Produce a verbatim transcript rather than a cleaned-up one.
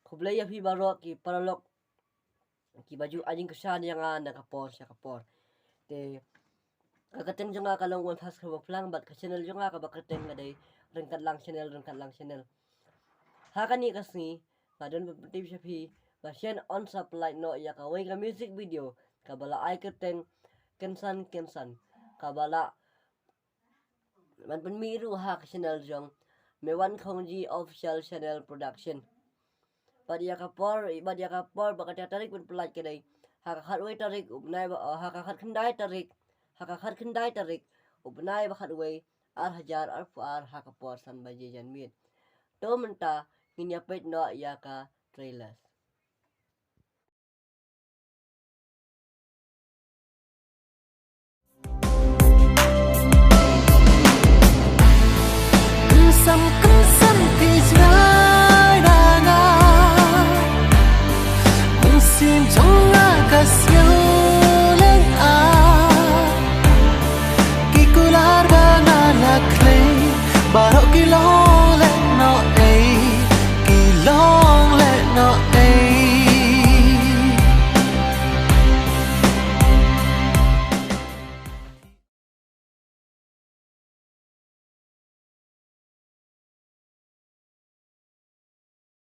Khublei ïa phi baroh ki paralok kiba ju ai jingkyrshan ïa nga na ka por sha ka por. Te ka kyrteng jong nga ka long Wan Thas Kharwa Phlang bad ka channel jong nga kaba kyrteng ka dei Ryngkat Lang Channel, Ryngkat Lang Channel. Ha kane ka sngi nga don ban pyntip sha phi ba shen yn sa pynlait noh ïa kawei ka music video kaba la ai kyrteng Kynsan Kynsan, kaba la ban pynmih ruh ha ka channel jong Mewan Khongji Official Channel Production. Bad ïa ka por, bad ïa ka por bad ka tarik ban pynlait ka dei ha ka khatwei tarik u bnai ba, ha ka khatkhyndai tarik, ha ka khatkhyndai tarik u bnai ba khatwei, ar hajar arphew ar, ha ka por san baje janmiet. To mynta ngin ïa peit noh ïa ka trailer.